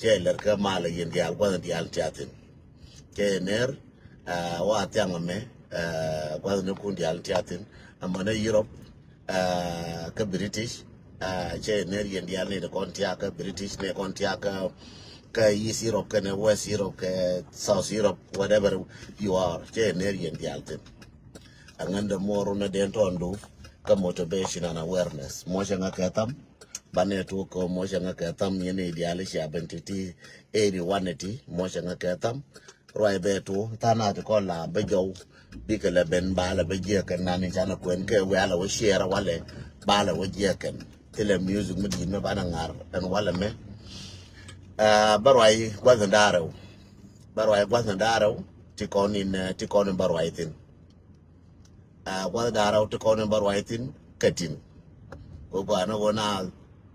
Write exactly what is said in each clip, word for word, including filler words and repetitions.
Cɛ lɛr kɛ mal yɛn diaal gua̱th diaal tiathin. Cɛ ner, ah, wa thiaŋ mɛ, ah, gua̱th ni kun diaal tiathin. Amɔ ni Europe, ah, kä British, ah, cɛ ner yɛn diaal ni kɔn tiak kä British ni kɔn tiak kä, kä East Europe kɛnɛ West Europe kɛ South Europe, whatever you are, cɛ ner yɛn diaal thin. Aŋän dɛ muɔr run a den tɔn du kä motivation and awareness. Muɔcɛ ŋa kɛ tham, banɛ tuɔk kɛ muɔcɛ ŋa kɛ tham yɛn idiali cia ben ti ti eri wanɛ ti muɔcɛ ŋa kɛ tham. Ruac bɛ tuɔk than a ti kɔn la bɛ jɔw bikɛ lɛ ben ba lɛ bɛ jiɛ kɛ nani canɛ kuɛn kɛ wɛ alɛ wä share walɛ ba lɛ wä jiɛ kɛn. Ti lɛ music mi di̱i̱t mi banɛ ŋar ɛn walɛ mɛ. Ah, bä ruac gua̱th ni da̱rɛw. Bä ruac gua̱th ni da̱rɛw ti kɔn in, eh, ti kɔn in bä ruac thin. Ah, gua̱th da̱rɛw ti kɔn in bä ruac thin kä tin. Kɛ gɔaa ni ɣöö na,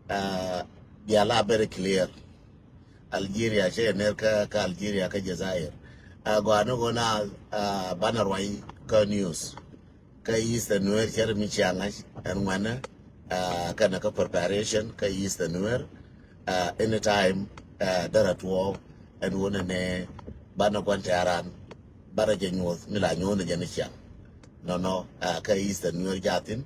ah, diaal a very clear. Algeria cɛ ner kä, kä Algeria kä Jazair. Ah, gɔaa ni ɣöö na, ah, banɛ ruac kä news. Kä Eastern Nuer cɛ ri mi ciaŋ ɛn ŋuɛnɛ, ah, kɛnɛ kä preparation kä Eastern Nuer, ah, anytime, ah, derɛ tuɔɔk ɛn ɣöö nɛnɛ banɛ gua̱n tɛ̈ran. Banɛ jɛ nyuɔth mi la nyuɔth ni jɛ ni ciaŋ. Nɔnɔ, ah, kä Eastern Nuer jathin,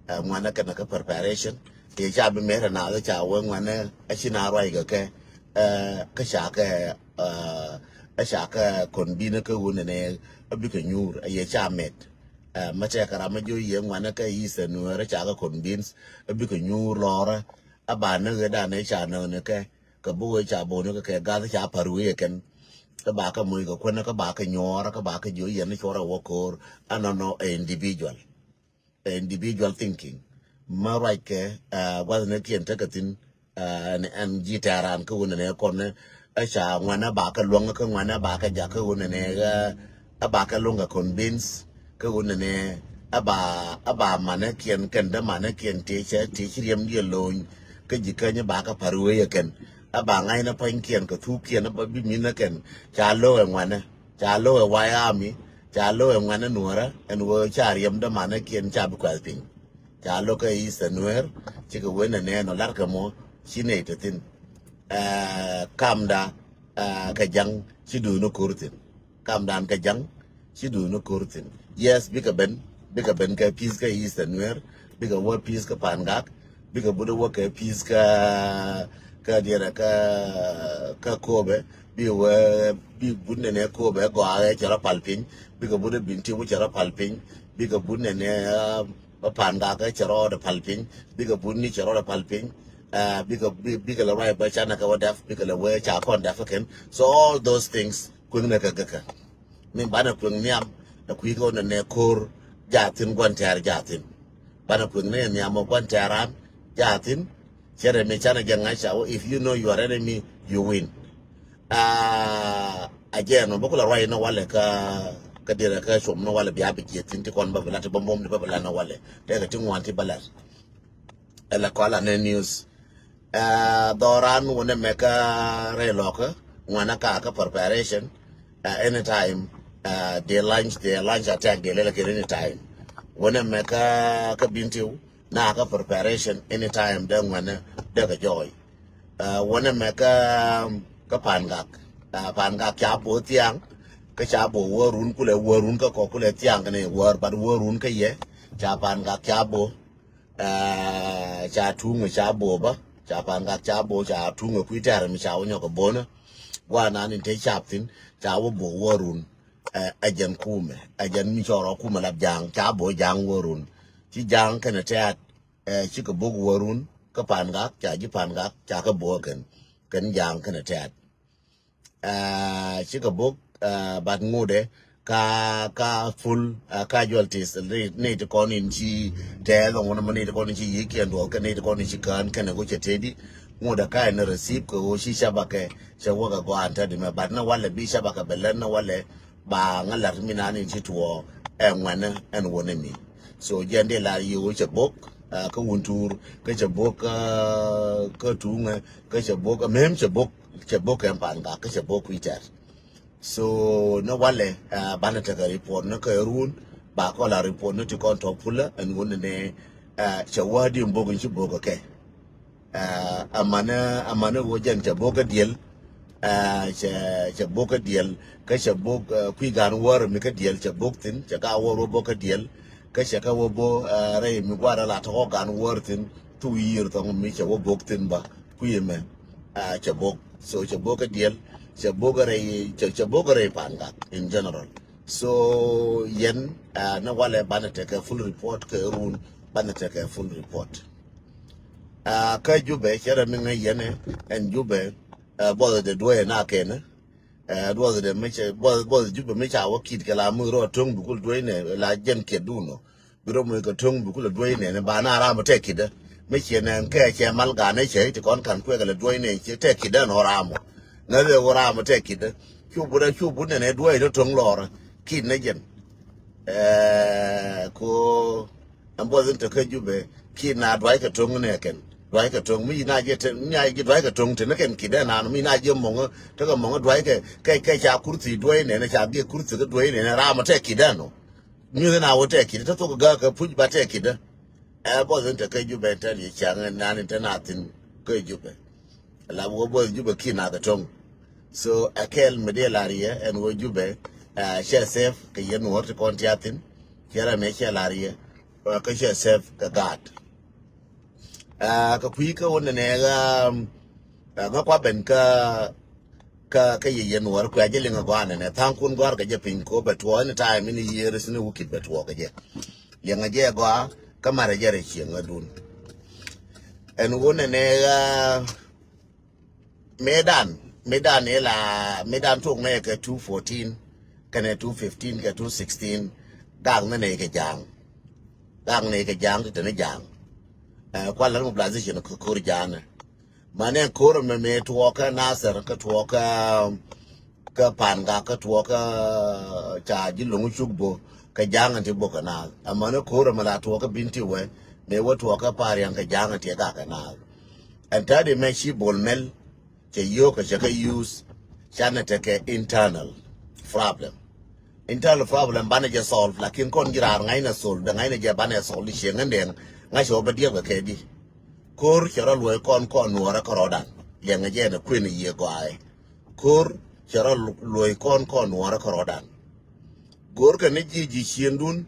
ah, ŋuɛnɛ kɛnɛ kä preparation. Kɛ ca bi mɛrɛ na ca wee ŋuɛnɛ a ci na ruac kɛ kɛ, ah, kä ca kɛ, ah, a ca kɛ kɔn binä kä ɣöö nɛnɛ a bikɛ nyuur a yɛ ca mɛt. Ah, mɛ tɛkɛ ram mɛ jiɔ yɛ ŋuanɛ kä Eastern Nuer ca kɛ convince a bikɛ nyuur lɔrä. A ba ni ɣöö danɛ ca näk ni kɛ kɛ bi ɣöö ca boni kɛ kɛ gath ca par wee kɛn. Kä ba kɛ moc kɛ kuänä kä ba kɛ nyuɔrä kä ba kɛ jiɔ yɛn ni cuɔrɛ wä ko̱o̱r. Anɔnɔ a individual, a individual thinking. Mä ruac kɛ, ah, guath ni kiɛn tekɛ thin, ah, ɛn, ɛn ji̱ tɛ̈ran kä wun ɛn ɛ kɔn ɛ ca ŋuanɛ ba kɛ luäŋ kä ŋuanɛ ba kɛ jak kä wun ɛn ɛ, ah, ɛ ba kɛ luäŋ kɛ convince kä wun ɛn ɛ, ɛ ba, ɛ ba manɛ kiɛn kɛn dä manɛ kiɛn tëë cɛ tëë ci riɛm diɛ lo̱ny kä ji̱ käny ɛ ba kɛ par wee ɛ kɛn. Ɛ ba ŋa̱cnɛ pua̱ny kiɛn kɛ thuk kiɛn ɛ ba bi mi̱n ɛ kɛn ca lo̱k ɛ ŋuanɛ. Ca lo̱k ɛ White Army, ca lo̱k ɛ ŋuɛnɛ Nuɔrä ɛn ɣöö ca riɛm dämanä kiɛn ca bi kuɛth piny. Ca lo̱k kä Eastern Nuer cikɛ wen ɛ nɛɛn ɔ la̱rkɛ mɔ ci nɛy te thi̱n. Ɛɛ, kamda, ɛɛ, kɛ ja̱ŋ ci duuni ko̱r thi̱n. Kamdan kɛ ja̱ŋ ci duuni ko̱r thi̱n. Yes, bikɛ ben, bikɛ ben kɛ peace kä Eastern Nuer, bikɛ wä peace kä Pangak, bikɛ but wä kɛ peace kä, kä diɛrɛ kä, kä Kobe, bi wä, bi but nɛnɛ Kobe gɔaa ɛ cɛ rɔ pal piny, bikɛ but Bintiu cɛ rɔ pal piny, bikɛ but nɛnɛ, ah, Pangak ɛ cɛ rɔ pal piny, bikɛ but ni cɛ rɔ pal piny, ah, bikɛ, bi, bikɛ lɛ ruac bä canɛ kɛ wä dɛp, bikɛ lɛ wee ca kɔn dɛp kɛ kɛn. So all those things kueŋnɛ kɛ gäkä. Min banɛ kueŋ nhiam ɛ kui̱ kɛ wä nɛnɛ ko̱r jathin gua̱n tɛ̈r jathin. Banɛ kueŋ ni nhiam ɛ gua̱n tɛ̈ran jathin. Cɛ rɛ mi canɛ jɛ ŋa̱c ca wä, if you know your enemy, you win. Ah, a jɛ ɛn ɔ bä kulɛ ruac ni walɛ kä, kä dirɛ kä cuɔm ni walɛ bia bi jiɛ thin ti kɔn bä bi lat ti bä mom ti bä bi lat ni walɛ. Tɛkɛ ti ŋuan ti bä lat. Ɛlɛ kɔla ni news. Ah, dhɔran wunɛ mɛ kä rɛy lɔkä ŋuanɛ ka kä preparation. Ah, anytime, ah, they launch, they launch attack, they lɛlɛ kɛ anytime. Wunɛ mɛ kä, kä Bintiu na kä preparation anytime dee ŋuanɛ dee kɛ jɔɔy. Ah, wunɛ mɛ kä, kä Pangak. Ah, Pangak ca bo thiaŋ kä ca bo wärun kulɛ wärun kä kɔ kulɛ thiaŋ kɛ ni wär, but wärun kä yɛ ca Pangak ca bo. Ah, ca tuŋ ca bo bä, ca Pangak ca bo, ca tuŋ kui̱ tɛr mi ca wä nyɔk bonä. Guana ni te cap thin ca wä bo wärun. Eh, ɛ jɛn kumɛ, ɛ jɛn mi cɔrɔ kumɛ lap jaŋ ca bo jaŋ wärun. Ci jaŋ kɛnɛ tɛt, eh, cikɛ bok wärun kä Pangak, ca ji̱ Pangak ca kä bo kɛn, kɛn jaŋ kɛnɛ tɛt. Ah, cikɛ bok, ah, but ŋudɛ ka, ka full, ah, casualties ni, ni ti kɔn in ci tɛth ŋun ma ni ti kɔn in ci yikiɛn duɔth kɛ ni ti kɔn in ci kään kɛnɛ go̱ cɛ tedi. Ŋudɛ ka in receive kɛ ɣöö ci cabakɛ cɛ wäkɛ gɔaa in tɛdi mɛ, but ni walɛ bi cabakɛ bɛ lät ni walɛ ba ŋa lat mi nan in ci tuɔɔ ɛ ŋuɛnɛ ɛn wunɛ mi. So jɛn di lar yi ɣöö cɛ bok, ah, kä wun tuur, kä cɛ bok, ah, kä tuŋɛ, kä cɛ bok, mem cɛ bok, cɛ bok kɛ Pangak, kä cɛ bok kui̱ tɛr. So ni walɛ, ah, banɛ tekɛ report ni kä run, ba kɔla report ni ti kɔn tɔ pulä ɛn wun ni, ah, cɛ wä di bok in ci bok kɛ. Ah, amanɛ, amanɛ wä jɛn cɛ bok kä diɛl, Cɛ, cɛ bok kä diɛl, kä cɛ bok kui̱ gan wäär mi kä diɛl cɛ bok thi̱n, cɛ ka wäär wä bok kä diɛl. Kä cɛ kä wä bok rɛy mi gua̱a̱r la tɔk ɔ gan wäär thi̱n, thuk yiër thɔŋ mi cɛ wä bok thi̱n ba kui̱ mɛ. Cɛ bok, so cɛ bok kä diɛl, cɛ bok rɛy, cɛ bok rɛy Pangak in general. So yɛn ni walɛ banɛ tekɛ full report kɛ run, banɛ tekɛ full report. Kä Jubɛ cɛ rɛ mi ŋäc yɛn ɛn Jubɛ, buɔth dɛ duɔyɛ na kɛn. Buɔth dɛ mi cɛ, buɔth Jubɛ mi ca wä kit kɛ la mi rɔ to̱ŋ bikul duɔyɛ nɛ la jɛn kiɛ dun nɔ. Bi rɔ mi kɛ to̱ŋ bikul duɔyɛ nɛ ni ba na ram tɛ kit dɛ. Mi cɛ nɛ kɛ cɛ mal ganɛ cɛ ti kɔn kan kuɛ kɛ la duɔyɛ nɛ cɛ tɛ kit dɛ nɔ ram. Ŋäth ɛ wä ram tɛ kit dɛ. Cu bu dɛ cu bu nɛ nɛ duɔyɛ ni to̱ŋ lɔr kit nɛ jɛn. Ko ɛn buɔth in te kä Jubɛ ki na duac kɛ to̱ŋ nɛ kɛn duac kɛ to̱ŋ mi na jɛ te mi na jɛ duac kɛ to̱ŋ te ni kɛn ki dɛ nan mi na jɛ mɔŋ te kɛ mɔŋ duac kɛ kɛ kɛ ca kurthi duac nɛ nɛ ca biɛ kurthi kɛ duac nɛ nɛ ram tɛ ki dɛ nɔ. Mi na wä tɛ ki dɛ te thok gä kɛ puc ba tɛ ki dɛ. Ɛ buɔth in te kä Jubɛ te ni ca ŋɛ nan in te na thin kä Jubɛ. La wä buɔth Jubɛ ki na kɛ to̱ŋ. So ɛ kɛl mi dee lar yɛ ɛn wä Jubɛ cɛ safe kɛ yɛn wä ti kɔn ti a thin. Cɛ rɛ mɛ cɛ lar yɛ kä cɛ safe kɛ gaat. Kä kui̱ kä wä nɛnɛ ɣä ŋä kua ben kä kä kä yɛ yɛn wä kuɛ jɛ liŋ a gɔaa nɛnɛ thaŋ kun gɔar kɛ jɛ piny ko bɛ tuɔ ni time ni yier si ni wukit bɛ tuɔ kɛ jɛ. Liŋ a jɛ gɔaa kä marɛ jɛ rɛ cieŋ ɣä dun. Ɛn wä nɛnɛ ɣä Mëëdan, mëëdan ila, mëëdan tok nɛ kɛ two fourteen kɛnɛ two fifteen kɛ two sixteen. Gak nɛ nɛ kɛ ja̱a̱ŋ. Gak nɛ kɛ ja̱a̱ŋ ti tɛni ja̱a̱ŋ. Kual lɛ mobilization kɛ ko̱r ja̱a̱ŋ nɛ. Manɛ ko̱r mɛ mɛ tuɔɔkä Nasir kä tuɔɔkä kä Pangak kä tuɔɔkä ca ji̱ lo̱ŋ cuk bo kɛ ja̱a̱ŋ ti bo kɛ naath. Amanɛ ko̱r mɛ la tuɔɔkä Binti wɛ mɛ wä tuɔɔkä Pariaŋ kɛ ja̱a̱ŋ ti gak kɛ naath. Ɛn ta̱a̱ di mɛ ci Bol Mel cɛ yio̱o̱k kɛ cɛ kɛ use canɛ tekɛ internal problem. Internal problem banɛ jɛ solve lakin kɔn ji̱ raar ŋa̱cnɛ solve dɛ ŋa̱cnɛ jɛ banɛ solve di cieŋ ɛn dɛŋ ŋa̱cɛ wä bä diɛk bɛ kɛ di. Ko̱r cɛ rɔ luɔ̱c kɔn kɔn nuɔɔrä kärɔɔdan liɛŋɛ jɛ ɛn ɛ kuën i̱ yiëë gɔaaɛ. Ko̱r cɛ rɔ luɔ̱c kɔn kɔn nuɔɔrä kärɔɔdan. Go̱o̱rkɛ ni ji̱ ji̱ ciëndun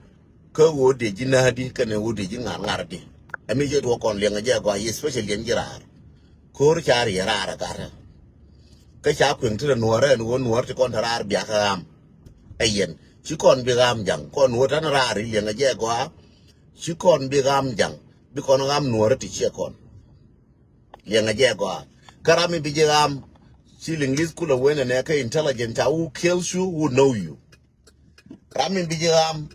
kä ɣöö dee ji̱ näädi kɛnɛ ɣöö dee ji̱ ŋa̱r ŋa̱rdi. Ɛmi cɛ tuɔɔk kɔn liɛŋɛ jɛ gɔaa yɛ special yɛn ji̱ raar. Ko̱r ca riɛ raar ɛ gatɛ. Kä ca kueŋ ti rɛ nuɔ̱ɔ̱rɛ ɛn ɣöö nuɔ̱ɔ̱r ti kɔn te raar biakä ɣam. Ɛ yɛn ci kɔn bi ɣam ja̱ŋ kɔn ɣöö tɛn raar i̱ liɛŋɛ jɛ gɔaa. Ci kɔn bi ɣam ja̱ŋ bi kɔn ɣam nuɔ̱ɔ̱rɛ ti ciɛ kɔn. Liɛŋɛ jɛ gɔaa kä ram mi bi ji̱ ɣam. Ci liŋ li̱th kulɛ wen ɛnɛ kä intelligent ca who kills you who know you. Ram mi bi ji̱ ɣam.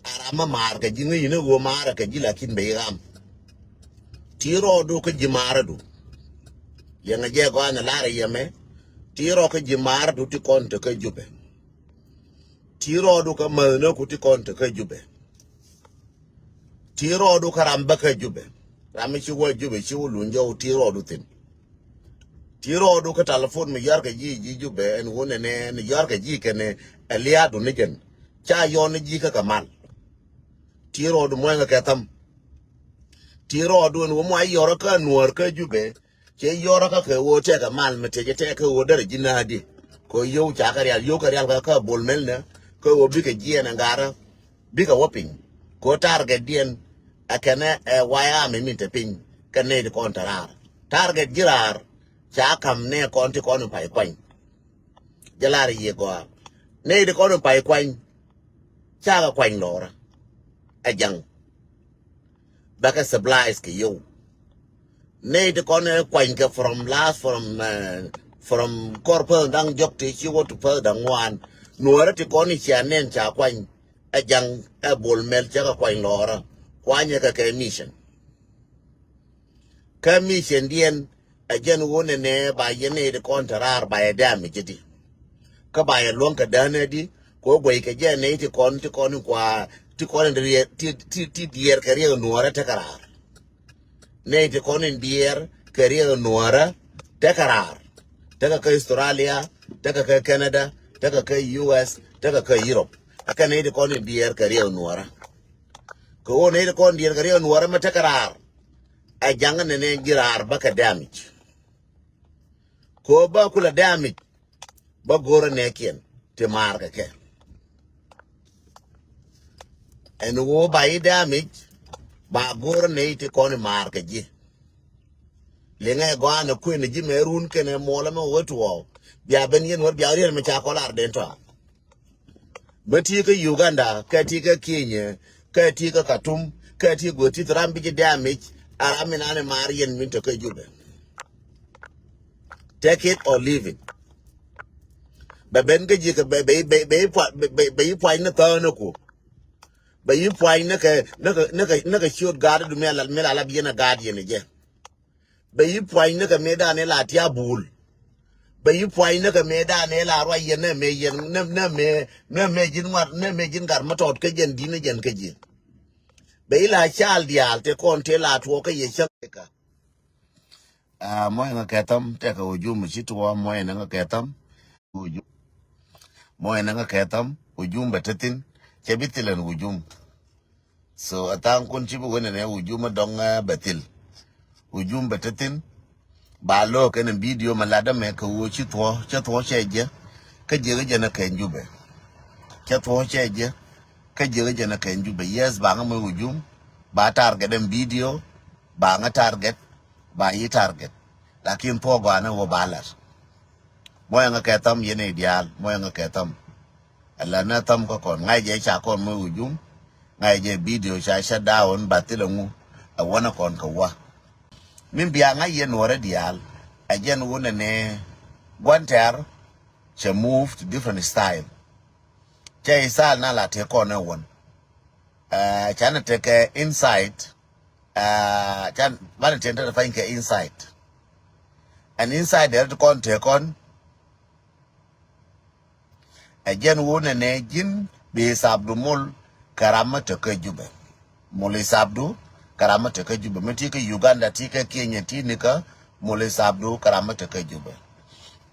A ram mi maar kɛ ji̱ ŋäc yini ɣöö maar kɛ ji̱ lakin bɛ ji̱ ɣam. Ti rɔɔdu kä ji̱ maaradu. Liɛŋɛ jɛ gɔaa ni lar yɛmɛ. Ti rɔɔ kä ji̱ maaradu ti kɔn te kä Jubɛ. Ti rɔɔdu kä mäthnäku ti kɔn te kä Jubɛ. Ti rɔɔdu kä ram bä kä Jubɛ. Ram mi ci wä Jubɛ ci wä luny jɔw ti rɔɔdu thin. Ti rɔɔdu kä telephone mi yɔr kɛ ji̱ ji̱ Jubɛ ɛn wun ɛnɛ ni yɔr kɛ ji̱ kɛnɛ ɛ liaadu ni jɛn. Ca yɔn ni ji̱ kä kɛ mal. Ti rɔɔdu muɔ̱ŋ kɛ thäm. Ti rɔɔdu ɛn wun muɔ̱ŋ yɔr kä nuɔr kä Jubɛ. Cɛ yɔrä kä kɛ ɣöö tɛkɛ mal mi tɛcɛ tɛkɛ ɣöö derɛ ji̱ näädi. Kɛ ɣöö yio̱w ca kɛ rial yio̱w kɛ rial kä kä Bol Mel nɛ kɛ ɣöö bikɛ jiɛɛn ɛ ŋa̱rä. Bikɛ wä piny kɛ ɣöö target diɛn ɛ kɛnɛ ɛ wayami min te piny. Kɛ nɛy ti kɔn te raar target ji̱ raar. Ca ka̱m nɛ kɔn ti kɔn in pay kuany. Jɛ lar yiëë gɔaa nɛy ti kɔn in pay kuany. Cakɛ kuany lɔɔrä ɛ ja̱ŋ. Bɛ kɛ civilized kɛ yio̱w. Nɛy ti kɔn ɛ kuany kɛ from last from from kɔr päth da̱ŋ jɔk ti ci wä tu päth da̱ŋ wan. Nuɔɔrä ti kɔn i̱ cia nɛn ca kuany. Ɛ ja̱ŋ ɛ Bol Mel cakɛ kuany lɔɔrä. Kuanyɛ kɛ kɛ mission. Kä mission diɛn ɛ jɛn wun ɛnɛ ba yɛn nɛy ti kɔn te raar ba yɛ damage di. Kä ba yɛ luɔ̱ŋ kɛ däänɛ di kɛ wä guɛy kɛ jɛ nɛy ti kɔn ti kɔn in kua ti kɔn in ti ti ti diɛɛr kɛ riɛk nuɔɔrä tekɛ raar. Nɛy ti kɔn in diɛɛr kɛ riɛk nuɔɔrä tekɛ raar. Tekɛ kä Australia, tekɛ kä Canada, tekɛ kä U S, tekɛ kä Europe. Akɛ nɛy ti kɔn in diɛɛr kɛ riɛk nuɔɔrä. Kɛ ɣöö nɛy ti kɔn diɛɛr kɛ riɛk nuɔɔrä mɛ tekɛ raar. Ɛ ja̱ŋ nɛnɛ ji̱ raar bä kɛ damage. Ko ba kula damage, ba go̱rä nɛɛkiɛn ti maar kɛ kɛ. Ɛn ɣöö ba yi damage, ba go̱rä nɛy ti kɔn i̱ maar kɛ ji̱. Liŋɛ gɔaa ni kuën ji̱ mɛ run kɛnɛ muɔlɛ mɛ wee tuɔɔk. Bia ben yɛn wä bia riɛn mɛ ca kɔl ar den tɔa. Mɛ ti kä Uganda, kɛ ti kä Kenya, kɛ ti kä Khartoum, kɛ ti guɛ ti ram bi ji̱ damage, a ram mi nani maar yɛn min te kä Jubɛ. Take it or leave it. Bɛ ben kä ji̱ kɛ bɛ, bɛ, bɛ, bɛ, bɛ, bɛ, bɛ yi puany ni thäänä ku. Bɛ yi puany ni kɛ, ni kɛ, ni kɛ, ni kɛ ciöt gaat du mi ala, mi ala bi yɛn a gaat yɛn jɛ. Bɛ yi puany ni kɛ mëë dan ila ti a bul. Bɛ yi puany ni kɛ mëë dan ila ruac yɛn nɛ mëë yɛn, nɛ, nɛ mëë, nɛ mëë ji̱n ŋuat, nɛ mëë ji̱n gat mi tɔt kä jɛn di̱n jɛn kä ji̱. Bɛ ila cal diaal te kɔn te la tuɔɔk kä yɛ cäŋ. Ah, mɔyɛ ŋa kɛ tham tɛkɛ wujum ci tuɔ, mɔyɛ ŋa kɛ tham. Wujum. Mɔyɛ ŋa kɛ tham wujum bɛ te thin. Cɛ bi thilɛn wujum. So a thaŋ kun ci bi wen nɛ wujum a dɔŋ, ah, bɛ thil. Wujum bɛ te thin. Ba lo̱o̱k ɛn video ma lat dämɛ kɛ woo ci thuɔ, cɛ thuɔ cɛ jɛ. Kä jiɛ kä jɛ nɛ kɛ Jubɛ. Cɛ thuɔ cɛ jɛ. Kä jiɛ kä jɛ nɛ kɛ Jubɛ. Yes, ba ŋa mɛ wujum. Ba target ɛn video. Ba ŋa target. Ba yi target. Lakin thuɔ gɔanɛ woo ba lat. Mɔyɛ ŋa kɛ tham yɛn i̱ diaal. Mɔyɛ ŋa kɛ tham. Ala nɛ tham kä kɔn ŋa̱c jɛ ca kɔn mɛ wujum. Ŋa̱c jɛ video ca shut down ba thilɛ ŋu. Ɛ wanɛ kɔn kɛ wa. Min bia ŋa̱c yɛ nuɔrɛ diaal. Ɛ jɛn wunɛ ni guantɛr cɛ move to different style. Cɛ style na la tëë kɔn ɛ wun. Ɛ canɛ tekɛ inside. Ɛ can banɛ tëë tɛtɛ pany kɛ inside. Ɛn inside dɛr ti kɔn tëë kɔn. Ɛ jɛn wunɛ nɛ ji̱n bi isabdu mul kɛ ram mi te kä Jubɛ. Mul isabdu kɛ ram mi te kä Jubɛ. Mi ti kä Uganda, ti kä Kenya, ti ni kä mul isabdu kɛ ram mi te kä Jubɛ.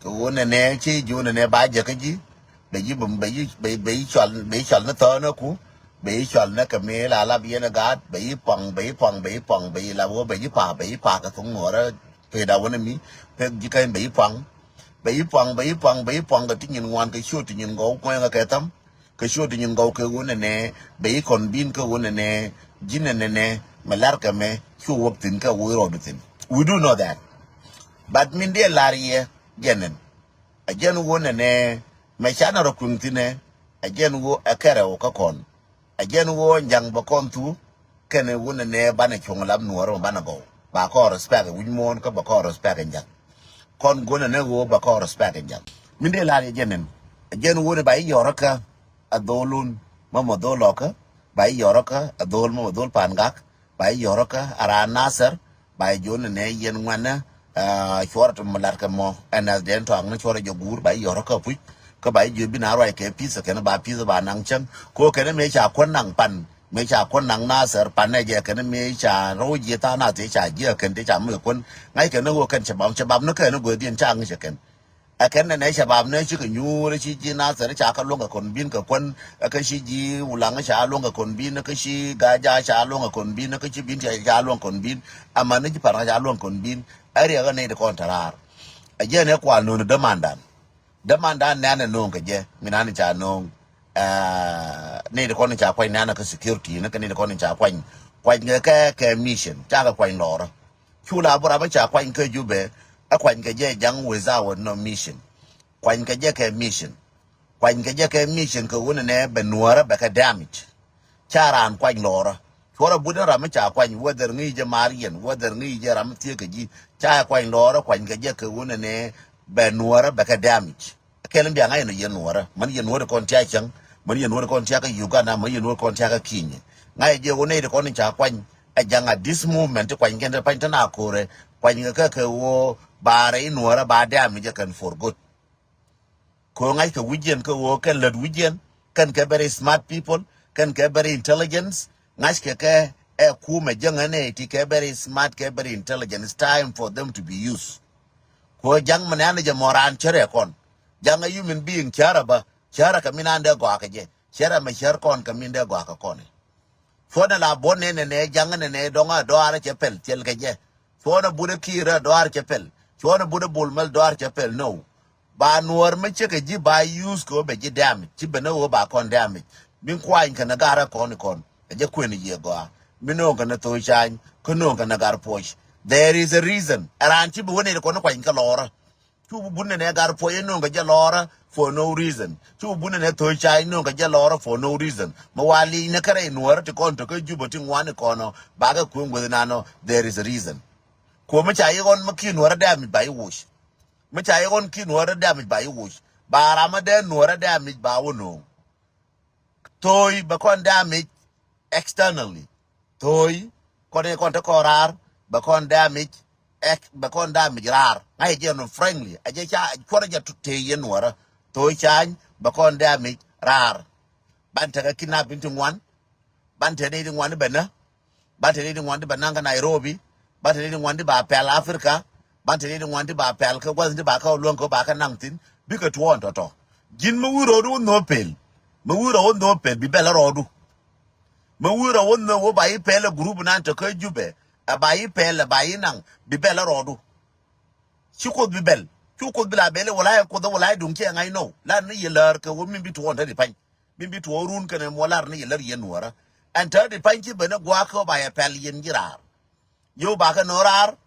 Kɛ wunɛ nɛ ci ji̱ wunɛ nɛ ba jɛ kä ji̱. Bɛ ji̱ bɛ ji̱ bɛ ji̱ cɔl bɛ ji̱ cɔl ni thäänä ku. Bɛ ji̱ cɔl ni kɛ mi la lap yɛn gaat bɛ ji̱ puaŋ bɛ ji̱ puaŋ bɛ ji̱ puaŋ bɛ ji̱ lap wä bɛ ji̱ pa bɛ ji̱ pa kɛ thuŋ nuɔrä. Peda wunɛ mi pek ji̱ kɛn bɛ ji̱ puaŋ. Bɛ yi puaŋ, bɛ yi puaŋ, bɛ yi puaŋ kɛ ti nyin ŋuan kɛ ciöt ti nyin gɔw kuɛŋ kɛ thäm. Kɛ ciöt ti nyin gɔw kɛ ɣöö nɛnɛ bɛ yi kɔn bin kɛ ɣöö nɛnɛ ji̱n nɛnɛ mɛ lar kɛ mɛ cu wäk thi̱n kɛ ɣöö rɔɔdu thi̱n. We do know that. But min diɛ lar yɛ jɛnɛn. Ɛ jɛn ɣöö nɛnɛ mɛ canɛ rɔ kuiŋ thi̱nɛ. Ɛ jɛn ɣöö ɛ kɛrɛ ɣöö kä kɔn. Ɛ jɛn ɣöö njaŋ bɛ kɔn thu kɛnɛ wunɛ nɛ banɛ cuɔ̱ŋ lap nuɔɔr mɛ banɛ gɔw ba kɔn respect wi̱c muɔ̱ɔ̱n kä bɛ kɔn respect njaŋ. Kɔn guɔnɛ nɛ ɣöö bɛ kɔn respect njaŋ. Min dee lar yɛ jɛn nɛn ɛ jɛn ɣöö ni ba i̱ yɔrä kä ɛ dho̱o̱lun mɛ mɔ dho̱o̱l lɔkä ba i̱ yɔrä kä ɛ dho̱o̱l mɛ mɔ dho̱o̱l pa̱a̱n gak. Ba i̱ yɔrä kä a raan Nasir. Ba i̱ jiön ni nɛ yɛn ŋuɛnɛ cuɔrɛ ti mi lat kɛ mɔ ɛn ɛth dɛn tɔaŋ ni cuɔrɛ jɛ guur ba i̱ yɔrä kä puc. Kä ba i̱ jiö bi na ruac kɛ pi̱th kɛn ba pi̱th ba naŋ cäŋ ko kɛn mëë ca kuän naŋ pan mëë ca kuän naŋ Nasir pan nɛ jɛ kɛn mëë ca rɔw jiɛ tha̱a̱ŋ nath ti ca jiɛ kɛn ti ca mi kuän. Ŋa̱c kɛn ni ɣöö kɛn cɛ bam cɛ bam ni kɛn ni göödiɛn ca ŋi̱cɛ kɛn. Ɛ kɛn nɛ nɛ cabab nɛ cikɛ nyuur ci ji̱ Nathɛr ca kɛ luäŋ kɛ kɔn bin kɛ kuän. Ɛ kä ci ji̱ Wulaŋ ca luäŋ kɛ kɔn bin, ɛ kä ci Gaja ca luäŋ kɛ kɔn bin, ɛ kä ci bin ca luäŋ kɔn bin. Amäni ji̱ Parŋa ca luäŋ kɔn bin. Ɛ riɛk ɛ nɛy ti kɔn te raar. Ɛ jɛn ɛ kual no̱o̱ni dämandan. Dämandan nɛn ɛ no̱o̱ŋ kɛ jɛ mi nan ca no̱o̱ŋ. Ɛ nɛy ti kɔn ca kuany nɛn ɛ kä security ni kɛ nɛy ti kɔn ca kuany. Kuany kɛ kɛ kɛ mission ca kɛ kuany lɔɔrä. Cu la bi ram mi ca kuany kä Jubɛ ɛ kuany kɛ jɛ ja̱ŋ without no mission. Kuany kɛ jɛ kɛ mission. Kuany kɛ jɛ kɛ mission kɛ wunɛ nɛ bɛ nuɔrä bɛ kɛ damage. Ca raan kuany lɔrä. Cuɔrɛ but ni ram mi ca kuany whether ŋi̱i̱c jɛ mar yɛn whether ŋi̱i̱c jɛ ram mi thiek kɛ ji̱. Ca kuany lɔrä kuany kɛ jɛ kɛ wunɛ nɛ bɛ nuɔrä bɛ kɛ damage. Kɛl in bia ŋa̱c ɛn ɔ yɛn nuɔrä män yɛn nuɔrä kɔn tia cäŋ. Män yɛn nuɔrä kɔn tia kä Uganda män yɛn nuɔrä kɔn tia kä Kenya. Ŋa̱c jɛ wä nɛy ti kɔn in ca kuany. Ɛ jaŋ a this movement ti kuany kɛn ti pany ti na ko̱rɛ. Kuany kɛ kɛ kɛ wä ba rɛy nuɔrä ba damage kɛn for good. Kɛ wä ŋa̱c kɛ wi̱c yɛn kɛ wä kɛn lät wi̱c yɛn kɛn kɛ very smart people kɛn kɛ very intelligence. Ŋa̱c kɛ kɛ ɛ kumɛ jäŋ ɛn ɛ ti kɛ very smart kɛ very intelligent. It's time for them to be used. Kuɔ ja̱ŋ mi nɛ̈n jɛ mɔ raan cärɛ kɔn. Ja̱ŋ a human being cärɛ bä cärɛ kɛ min an dee gɔaa kɛ jɛ cärɛ mɛ cär kɔn kɛ min dee gɔaa kɛ kɔn. Cuɔnɛ la buɔ̱n nɛ nɛ nɛ ja̱ŋ nɛ nɛ dɔ̱ŋ a dɔaarä cɛ pɛl thil kɛ jɛ. Cuɔnɛ but ɛ kiirä dɔaarä cɛ pɛl. Tuɔɔn bun ɛ Bol Mel Dɔar cɛ pɛl, no. Ba Nuɔr mi cɛ kɛ ji̱ ba use kɛ ɣöö bɛ ji̱ damage. Ci ben ɛ ɣöö ba kɔn damage. Min kuany kɛn ɛ gar ɛ kɔn ikɔn. Ɛ jɛ kuën i̱ yiëë gɔaa. Mi no̱o̱ŋ kɛn ɛ Thööc Cany. Kä no̱o̱ŋ kɛn ɛ Gar Puɔc. There is a reason. Ɛ raan ci bi wä nɛy ti kɔn kuany kɛ lɔɔrä. Cu bi bun nɛnɛ Gar Puɔc ɛ no̱o̱ŋ kɛ jɛ lɔɔrä for no reason. Cu bi bun nɛnɛ Thööc Cany no̱o̱ŋ kɛ jɛ lɔɔrä for no reason. Mi wa li̱i̱nɛ kärɛ i̱ Nuɔrä ti kɔn tɔ̱ kä Jubɛ ti ŋuan ikɔn ɔ. Ba kɛ kuëŋ gueth nan ɔ. There is a reason. Kuɔ mi ca yik ɣɔn mi ki Nuɔrä damage ba i̱ woc. Mi ca yik ɣɔn ki Nuɔrä damage ba i̱ woc. Ba ram mi dee Nuɔrä damage ba wä no̱o̱ŋ. Thööc bɛ kɔn damage externally. Thööc kɔn i̱ kɔn te kɔn raar bɛ kɔn damage ex bɛ kɔn damage raar. Ŋa̱c jɛ nɔ frankly a jɛ ca cuɔrɛ jɛ tëë yɛn Nuɔrä. Thööc Cany bɛ kɔn damage raar. Ban tekɛ kidnap in ti ŋuan. Ban te ni di ŋuan di bɛ nä. Ban te ni di ŋuan di bɛ naŋ kä Nairobi. Ban te ni di ŋuan di ba pɛl Africa. Ban te ni di ŋuan di ba pɛl kä gua̱th di ba kä luäŋ kä ba kä naŋ thi̱n. Bikɛ tuɔɔn tɔ̱tɔ̱. Ji̱n mi wi̱i̱ rɔɔdu wä nhöö pel. Mi wi̱i̱ rɔ wä nhöö pel bi bɛl rɔɔdu. Mi wi̱i̱ rɔ wä nhöö wä ba yi pɛl ɛ group nan tɔ kä Jubɛ. Ɛ ba yi pɛl ɛ ba yi naŋ bi bɛl rɔɔdu. Ci Kuoth bi bɛl. Cu Kuoth bi la bɛl ɛ wala ɛ Kuoth ɛ wala ɛ duŋ ci ɛ ŋa̱c nɔw. La ni yɛ lär kɛ wä min bi tuɔɔn te di pany. Min bi tuɔɔk run kɛnɛ muɔ lar ni yɛ lär yɛn Nuɔrä. Ɛn te di pany ci ben ɛ gua̱a̱k kä ba yɛ pɛl yɛn ji̱ raar. Yio̱w ba kɛ no̱o̱ŋ raar.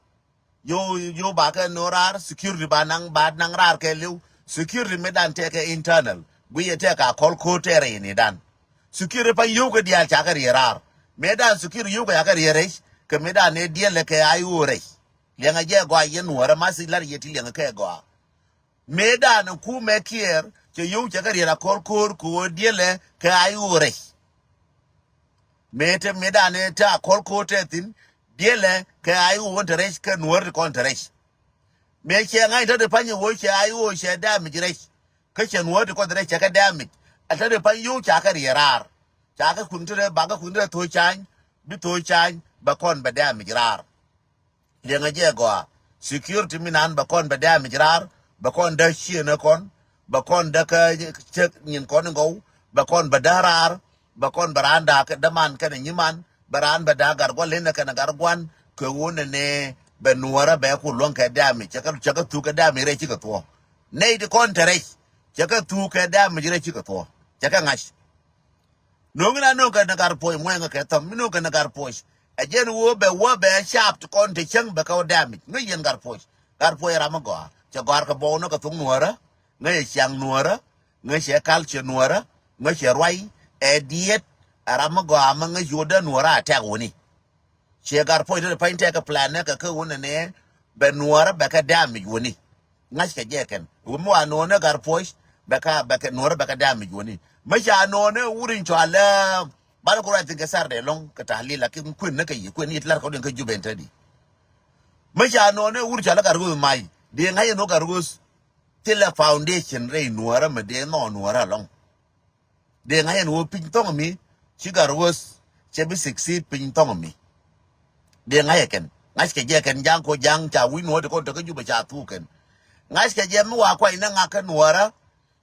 Yio̱w, yio̱w ba kɛ no̱o̱ŋ raar. Security ba naŋ, ba naŋ raar kɛ li̱w. Security mi dan tɛkɛ internal. Guiyɛ tɛkɛ a kɔl ko̱o̱t tɛrɛ yɛn i̱ dan. Security pany yio̱w kɛ diaal ca kɛ riɛ raar. Mi dan security yio̱w kɛ ca kɛ riɛ rɛc. Kɛ mi dan i̱ diɛlɛ kɛ a i̱ ɣöö rɛc. Liɛŋɛ jɛ gɔaa yɛn Nuɔrä ma si lar yɛ ti liɛŋɛ kɛ gɔaa. Mëëdan ɛ kumɛ Kiir cɛ yio̱w cɛ kɛ riɛt a kɔl ko̱o̱r kɛ ɣöö diɛlɛ kɛ a i̱ ɣöö rɛc. Mëë te mëëdan ɛ te a kɔl ko̱o̱r te thi̱n diɛlɛ kɛ a i̱ ɣöö wän te rɛc kɛ Nuɔ̱ɔ̱r ti kɔn te rɛc. Mëë cɛ ŋa̱c te di pany ɛ ɣöö cɛ a i̱ ɣöö cɛ damage rɛc. Kä cɛ Nuɔ̱ɔ̱r ti kɔn te rɛc cɛ kɛ damage. Ɛ te di pany yio̱w ca kɛ riɛt raar. Ca kɛ kui̱ŋ te rɛ ba kɛ kui̱ŋ te rɛ Thööc Cany. Bi Thööc Cany bɛ kɔn bɛ damage raar. Liɛŋɛ jɛ gɔaa. Security mi nan bɛ kɔn bɛ damage raar, bɛ kɔn dä ciënä kɔn, bɛ kɔn dä kä cek nyin kɔn in gɔw, bɛ kɔn bɛ dä raar, bɛ kɔn bɛ raan da̱a̱k däman kɛnɛ nyiman, bɛ raan bɛ da̱a̱k gar gua̱n lenɛ kɛnɛ gar gua̱n, kɛ ɣöö nɛnɛ bɛ Nuɔ̱ɔ̱rä bɛ ku luäŋ kɛ damage, cɛ kɛ, cɛ kɛ thuk kɛ damage rɛy cikɛ thuɔ̱ɔ̱. Nɛy ti kɔn te rɛy, cɛ kɛ thuk kɛ damage rɛy cikɛ thuɔ̱ɔ̱, cɛ kɛ ŋa̱c. No̱o̱ŋ in a no̱o̱ŋ kɛ ni Gar Puɔc muɛŋ kɛ thɔm mi no̱o̱ŋ kɛ ni Gar Puɔc. Ɛ jɛn wä bɛ wä bɛ caap ti kɔn te cäŋ bɛ kɛ wä damage ŋäc yɛn Gar Puɔc. Gar Puɔc ram mi gɔaa cɛ gɔ̱a̱r kɛ bɔw ni kɛ thok Nuɔ̱ɔ̱rä. Ŋäc ɛ ciaŋ Nuɔ̱ɔ̱rä. Ŋäc ɛ culture Nuɔ̱ɔ̱rä. Ŋäc ɛ ruac. Ɛ diet. Ɛ ram mi gɔaa mi ŋäc yotdä Nuɔ̱ɔ̱rä a tɛk wuni. Ciɛ Gar Puɔc te pany tɛk kɛ plan nɛ kɛ kä wun nɛ nɛ bɛ Nuɔ̱ɔ̱rä bɛ kɛ damage wuni. Ŋa̱ckɛ jɛ kɛn. Wun mi wa nɔɔnɛ Gar Puɔc bɛ ka bɛ kɛ Nuɔ̱ɔ̱rä bɛ kɛ damage wuni. Mä ca nɔɔnɛ wur in cɔalɛ banɛ ku ruac thi̱n kɛ Saturday lɔ̱ŋ kɛ tahlil a kɛ kuën nä kɛ yi kuën yit lar kɛ wun in kä Jubɛ in te di. Mä ca nɔɔnɛ wur cɔalɛ Gar Ɣöth may dee ŋa̱c in wä Gar Ɣöth thilɛ foundation rɛy Nuɔ̱ɔ̱rä mɛ dee nɔɔ Nuɔ̱ɔ̱rä lɔ̱ŋ. Dee ŋa̱c ɛn ɣöö piny thɔ̱ŋ mi ci Gar Ɣöth cɛ bi succeed piny thɔ̱ŋ mi. Dee ŋa̱c ɛ kɛn ŋa̱ckɛ jɛ kɛn ja̱ŋ ko ja̱ŋ ca wi̱c Nuɔ̱ɔ̱r ti kɔn te kä Jubɛ ca thuk kɛn. Ŋa̱ckɛ jɛ mi wa kuany ni ŋa̱k kä Nuɔ̱ɔ̱rä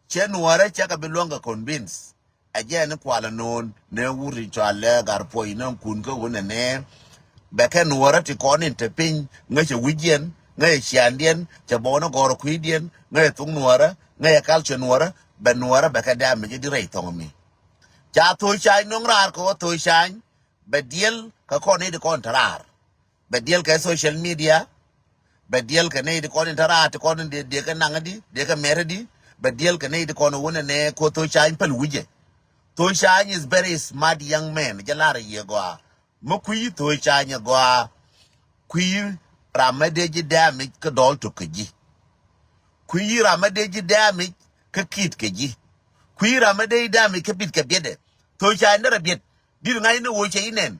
cɛ Nuɔ̱ɔ̱rä cɛ kɛ bi luäŋ kɛ convince. Ɛ jɛ ni kualɛ no̱o̱n ni wur in cɔalɛ Gar Puɔc ni kun kä wun ɛnɛ. Bɛ kɛ Nuɔ̱ɔ̱rä ti kɔn in te piny ŋäcɛ wi̱cdiɛn ŋäcɛ ciaandiɛn cɛ bɔk ni gɔ̱rä kui̱diɛn ŋäcɛ thok Nuɔ̱ɔ̱rä ŋäcɛ culture Nuɔ̱ɔ̱rä bɛ Nuɔ̱ɔ̱rä bɛ kɛ damage di rɛy thɔŋ mi. Ca Thööc Cany no̱ŋ raar kɛ wä Thööc Cany bɛ diɛl kɛ kɔn ni di kɔn te raar. Bɛ diɛl kɛ social media. Bɛ diɛl kɛ ni di kɔn in te raar ti kɔn in di kɛ naŋ di di kɛ mɛr di. Bɛ diɛl kɛ ni di kɔn wun ɛnɛ ko Thööc Cany päl wi̱cɛ. Thööc Cany is very smart young man jɛ lar yɛ gɔaa. Mi kui̱ Thööc Cany ɛ gɔaa. Kui̱ ram mɛ dee ji̱ damage kä dɔl tok kɛ ji̱. Kui̱ ram mɛ dee ji̱ damage kä kit kɛ ji̱. Kui̱ ram mɛ dee ji̱ damage kä bit kɛ biɛtdɛ. Thööc Cany derɛ biɛt. Dit ŋa̱c ni ɣöö cɛ ji̱ nɛn.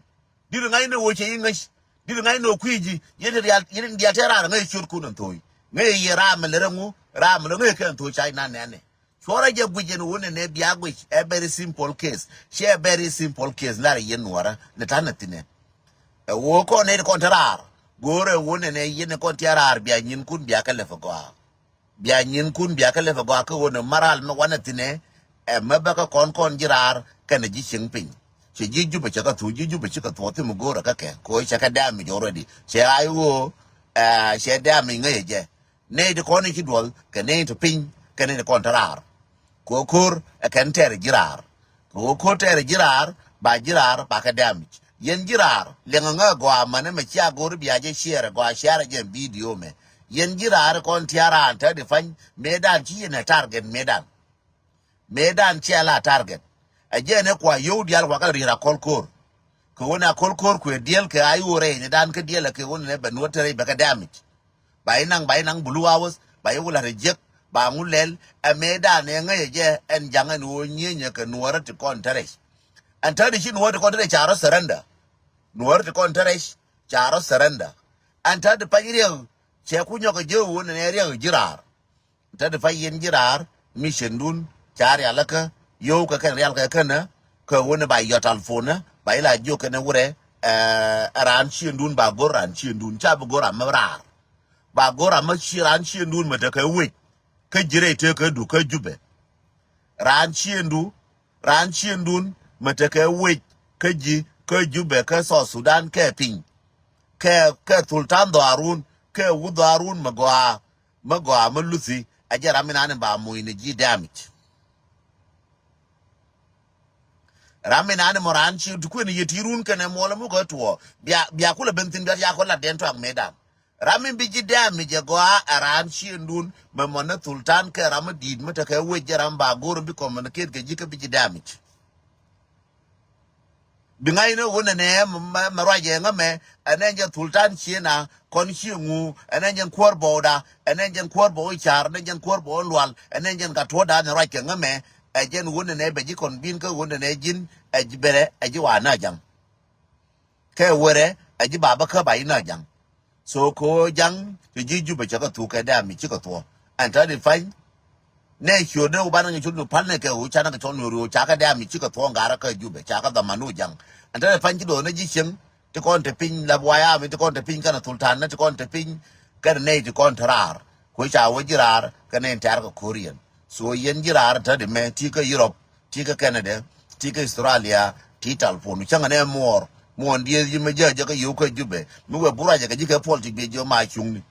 Dit ŋa̱c ni ɣöö cɛ ji̱ ŋäc. Dit ŋa̱c ni ɣöö kui̱ ji̱ yɛn ti diaal yɛn ti diaal te raar ŋäc ciöt kun ɛn Thööc. Ŋäc yɛ raam mi lɛ rɛ ŋu raam mi lɛ ŋäc kɛ ɛn Thööc Cany nan nɛnɛ. Cuɔrɛ jɛ guic ɛn wun ɛnɛ bia guic ɛ very simple case. Cɛ very simple case lar yɛn Nuɔrä ni ta̱n ɛ thinɛ. Ɛ woo kɔn nɛy ti kɔn te raar go̱o̱rɛ wun ɛnɛ yɛn kɔn ti raar bia nyinkun bia kɛ lɛp ɛ gɔaa. Bia nyinkun bia kɛ lɛp ɛ gɔaa kä ɣöö ni maral mi wanɛ thinɛ. Ɛ mɛ bä kä kɔn kɔn ji̱ raar kɛnɛ ji̱ cieŋ piny. Cɛ ji̱ Jubɛ cɛ kɛ thuɔ̱k ji̱ Jubɛ ci kɛ thuɔ̱k thim go̱o̱rɛ kä kɛ kɛ ɣöö cɛ kɛ damage already cɛ a i̱ ɣöö. Ɛ cɛ damage ŋäcɛ jɛ. Nɛy ti kɔn i̱ ci duɔl kɛ nɛy ti piny kɛ nɛy ti kɔn te raar. Kɛ ɣöö ko̱r ɛ kɛn tɛɛr ji̱ raar. Kɛ ɣöö ko̱r tɛɛr ji̱ raar ba ji̱ raar ba kɛ damage. Yɛn ji̱ raar liɛŋɛ ŋä gɔaa mänɛ mɛ cia go̱r bia jɛ share gɔaa share jɛ video mɛ. Yɛn ji̱ raar kɔn tia̱a̱ raan te define mëëdan ci yɛn ɛ target mëëdan. Mëëdan cia la target. Ɛ jɛn ɛ kua yio̱w diaal kua kɛ ri̱i̱r Akɔl Ko̱r. Kɛ ɣöö ni Akɔl Ko̱r kuëë diɛl kɛ a i̱ ɣöö rɛy ni dan kä diɛl ɛ kɛ ɣöö ni bɛ nuɔ̱t te rɛy bɛ kɛ damage. Ba inaŋ ba inaŋ blue house ba i̱ wula rɛ jiäk ba ŋu lɛl. Ɛ mëëdan ɛ ŋäcɛ jɛ ɛn jaŋ ɛn ɣöö nyieenyɛ kɛ nuɔ̱ɔ̱rä ti kɔn te rɛc. Ɛn täti ci nuɔ̱ɔ̱rä ti kɔn te rɛc ca rɔ surrender. Nuɔ̱ɔ̱rä ti kɔn te rɛc ca rɔ surrender. Ɛn täti pany riɛk cɛ ku nyɔk ɛ jɛ ɣöö nɛnɛ riɛk ji̱ raar. Te di pa yɛn ji̱ raar mi ciendun ca rialikä yio̱w kɛ kɛn rial kɛ känä. Kɛ ɣöö ni ba yɔt talpon ni ba ila jiök kɛn wurɛ. Ɛ raan ciendun ba go̱r raan ciendun ca bi go̱r amä raar. Ba go̱r amä ci raan ciendun mɛ tekɛ wec kä ji̱ rɛy tekä du kä Jubɛ. Raan ciendu raan ciendun mɛ tekɛ wec kä ji̱ kä Jubɛ kä South Sudan kɛ piny. Kɛ kɛ thultan dhɔaarun kɛ wu dhɔaarun mɛ gɔaa. Mi gɔaa mi luthi a jɛ ram mi nani ba muc ni ji̱ damage. Ram mi nani mɔ raan ci ti kuën yɛ ti run kɛnɛ muɔlɛ mukɛ tuɔ bia bia kulɛ ben thin bia ya kɔ lat den tuak mëëdan. Ram mi bi ji̱ damage ɛ gɔaa ɛ raan ciendun mɛ mɔ ni thultan kɛ ram mi di̱i̱t mi tekɛ wec jɛ ram ba go̱r bi communicate kɛ ji̱ kä bi ji̱ damage. Bi ŋa̱c ni wun nɛnɛ mɛ ruac ɛ ŋämɛ. Ɛn ɛn jɛn thultan ciena kɔn ci ŋu ɛn ɛn jɛn kuäär bɔwda ɛn ɛn jɛn kuäär bɔw icar ɛn ɛn jɛn kuäär bɔw lual ɛn ɛn jɛn ka tuɔ̱ɔ̱da ni ruac kɛ ŋämɛ. Ɛ jɛn wun nɛnɛ bɛ ji̱ kɔn bin kä wun nɛnɛ ji̱n ɛ ji̱ bɛrɛ ɛ ji̱ wa na jaŋ. Kɛ wärɛ ɛ ji̱ baba kä ba inɔ jaŋ. So ko jaŋ ti ji̱ Jubɛ cɛ kɛ thuk kɛ dam mi cikɛ thuɔ. Ɛn tɔ di pany nɛ ciötdä wä banɛ ŋi̱ cot ni pal nɛ kɛ wä canɛ kɛ cɔl ni rio ca kɛ dam mi cikɛ thuɔ ŋa̱rä kä Jubɛ ca kɛ dhamanu jaŋ. Ɛn tɔ di pany ci do̱n ni ji̱ cieŋ ti kɔn te piny lap waya mi ti kɔn te piny kɛnɛ thultan ni ti kɔn te piny kɛnɛ nɛy ti kɔn te raar. Kuɛ ca wä ji̱ raar kɛ nɛy tɛ̈r kɛ ko̱r yɛn. So yɛn ji̱ raar te di mɛ ti kä Europe ti kä Canada ti kä Australia ti talpon cäŋɛ nɛ muɔɔr muɔɔn dieth ji̱ mɛ jääk jɛ kä yio̱w kä Jubɛ mi wee buracɛ kɛ ji̱ kɛ puɔl ti biɛ jiɔ ma cuŋni.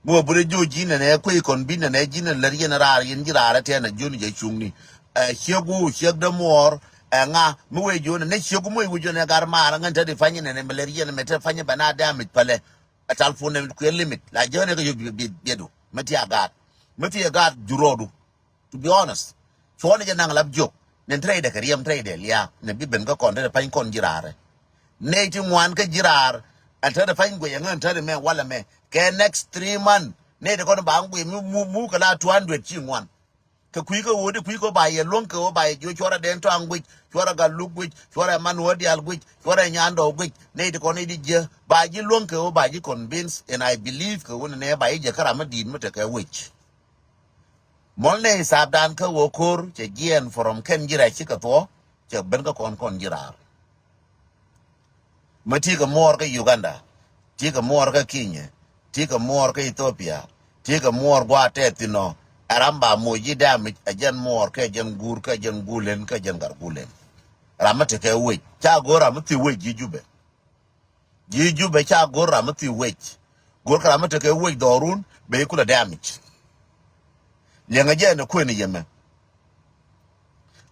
Mi wee burɛ jiɔ ji̱ nɛnɛ kuec kɔn bi nɛnɛ ji̱ nɛn lät yɛn raar yɛn ji̱ raar ɛ tɛn ɛ jiɔni jɛ cuŋni. Ɛ ciek wu ciek dee muɔɔr ɛ ŋa mi wee jiɔ nɛnɛ ciek wu mi wee jiɔ nɛ gar maar ŋän te di pany nɛnɛ mi lät yɛn mɛ te pany bɛ na damage pälɛ. Ɛ talpon nɛ kuɛ limit la jiɔ nɛ kɛ yio̱w biɛ biɛ biɛ du mi ti a gaat mi ti a gaat jurɔɔdu. To be honest, cuɔ̱n jɛ naŋ lap jiök ni tɛrɛydɛ kɛ riɛm tɛrɛydɛ lia̱a̱ ni bi ben kä kɔn te pany kɔn ji̱ raarɛ. Nɛy ti ŋuan kä ji̱ raar ɛn te pany guɛy ɛŋä ɛn te mɛ walɛ mɛ kɛ next three month nɛy ti kɔn ba ŋuɛy mi mu mu kɛ la two hundred ci ŋuan. Kɛ kui̱ kä ɣöö di kui̱ kä ba yɛ luäŋ kɛ ɣöö ba yɛ jiö cuɔrɛ den tɔaŋ guic cuɔrɛ gal luk guic cuɔrɛ man ɣöö diaal guic cuɔrɛ nyandɔɔ guic nɛy ti kɔn i̱ di jiö ba ji̱ luäŋ kɛ ɣöö ba ji̱ convince and I believe kɛ ɣöö ni nɛ ba ji̱ jɛ kä ram mi di̱i̱t mi tekɛ wec. Mɔl nɛ isapdan kä wä ko̱r cɛ jiɛɛn from kɛn ji̱ rɛc cikɛ thuɔ̱k cɛ ben kä kɔn kɔn ji̱ raar. Mi ti kɛ muɔɔr kä Uganda, ti kɛ muɔɔr kä Kenya, ti kɛ muɔɔr kä Ethiopia, ti kɛ muɔɔr gua̱a̱ tɛth thin ɔ. Ɛ ram ba moc ji̱ damic ɛ jɛn muɔɔr kɛ jɛn guur kɛ jɛn gulen kɛ jɛn gar gulen. Ram mi tekɛ wec ca go̱o̱r ram mi thi wec ji̱ Jubɛ. Ji̱ Jubɛ ca go̱r ram mi thi wec. Go̱r kɛ ram mi tekɛ wec dhɔrun ben kulɛ damage. Liɛŋɛ jɛ ni kuën yemɛ.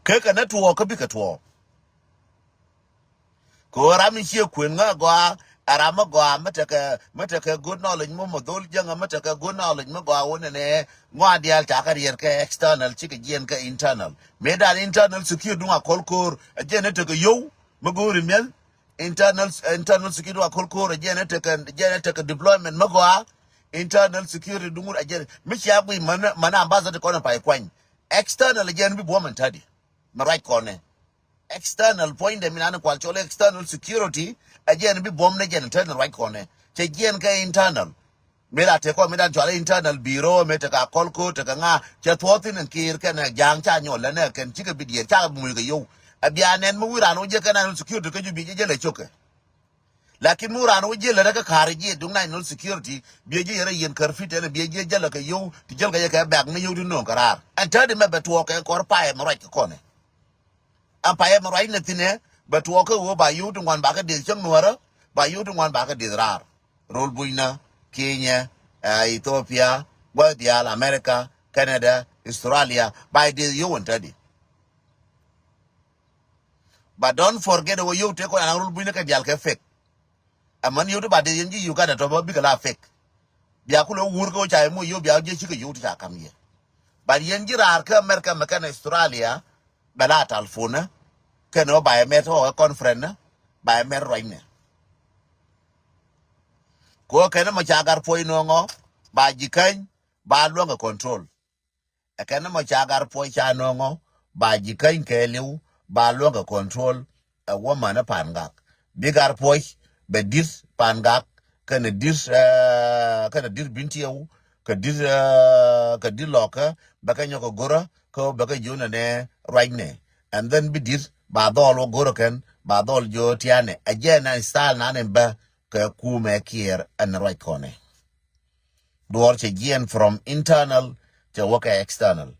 Kekɛ ni tuɔɔk kä bikɛ tuɔɔk. Kɛ ɣöö ram mi ciɛ kuën ŋä gɔaa ɛ ram mi gɔaa mi tekɛ mi tekɛ good knowledge mi mɔ dhol jäŋä mi tekɛ good knowledge mi gɔaa wä nɛnɛ. Ŋɔa diaal ca kɛ riɛr kɛ external cikɛ jiɛn kɛ internal. Mëë dan internal security duŋ a kɔl ko̱r ɛ jɛn ni tekɛ yow mi go̱o̱ri miɛl. Internal internal security wa kol kor jɛn tekɛ jɛn tekɛ deployment mi gɔaa. Internal security duŋur a jɛn mi cia gui man man ambassador kɔn pa kuany. External jɛn bi buɔm ɛn tadi mi ruac kɔnɛ. External puɔ̱nydɛ mi nan kual cɔl external security a jɛn bi buɔm ne jɛn internal ruac kɔnɛ cɛ jɛn kɛ internal. Mi la tek kɔn mi dan cual internal bureau mi tek a kɔl ko tek a ŋa cɛ thuɔth thin in kir kɛn a ja̱a̱ŋ ca nyɔl lɛ nɛ kɛn cikɛ bi diɛɛr ca bi muc kɛ yow. A bia nɛn mi wi̱i̱ ran wä jɛ kɛn a security kä ju bi jɛ jɛ lɛ cokɛ. Lakin mi wi̱i̱ ran wä jɛ lɛ rɛ kä ka̱r jiɛ duŋ national security bi jɛ yɛrɛ yɛn kär fit ɛn bi jɛ jɛ lɛ kɛ yow ti jɛl kɛ yɛ kɛ bɛk ni yow ti no̱o̱ŋ kɛ raar ɛn täädi mɛ bɛ tuɔɔk kɛ kɔr payɛ mi ruac kɛ kɔnɛ. Ɛn payɛ mi ruac ni thinɛ bɛ tuɔɔk kä ɣöö ba yio̱w ti ŋuan ba kä dieth cäŋ nuäärä ba yio̱w ti ŋuan ba kä dieth raar. Rol bucnä Kenya, Ethiopia, Gua̱th diaal America, Canada, Australia, ba i̱ dee yio̱w ɛn tädi. But don't forget ɛ wä yio̱w tëë kɔn an rul bunyni kɛ diaal kɛ fake. Ɛmɛn yio̱w ti ba dee yɛn ji̱ Uganda tɔ bä bikɛ la fake. Bia kulɛ wur kä wä ca yɛ moc yio̱w bia wä jiɛ cikɛ yio̱w ti ca ka̱m yɛ. But yɛn ji̱ raar kä America mɛ kɛn Australia bɛ la telephone kɛn wä ba yɛ mɛt wä conference ba yɛ mɛt ruacnɛ. Kɛ wä kɛn mɔ ca gar puɔ̱c nööŋɔ ba ji̱ käny ba luäŋ kɛ control. Ɛ kɛn mɔ ca gar puɔ̱c ca nööŋɔ ba ji̱ käny kɛɛliw ba luäŋ kɛ control. Ɛ wä män ɛ pa̱a̱n gak bi gar puɔ̱c bɛ di̱t pa̱a̱n gak kɛnɛ di̱t kɛnɛ di̱t bin tiɛw kɛ di̱t kɛ di̱t lɔkä bɛ kɛ nyɔk kɛ go̱rä kä bɛ kɛ ji̱ wunɛ nɛ ruacnɛ. And then bi di̱t ba dhɔl wä go̱rä kɛn ba dhɔl ji̱ wä tianɛ ɛ jɛ na style nan in bä kɛ kumɛ kiɛɛr ɛn ruac kɔnɛ. Duɔ̱ɔ̱r cɛ jiɛn from internal cɛ wä kɛ external.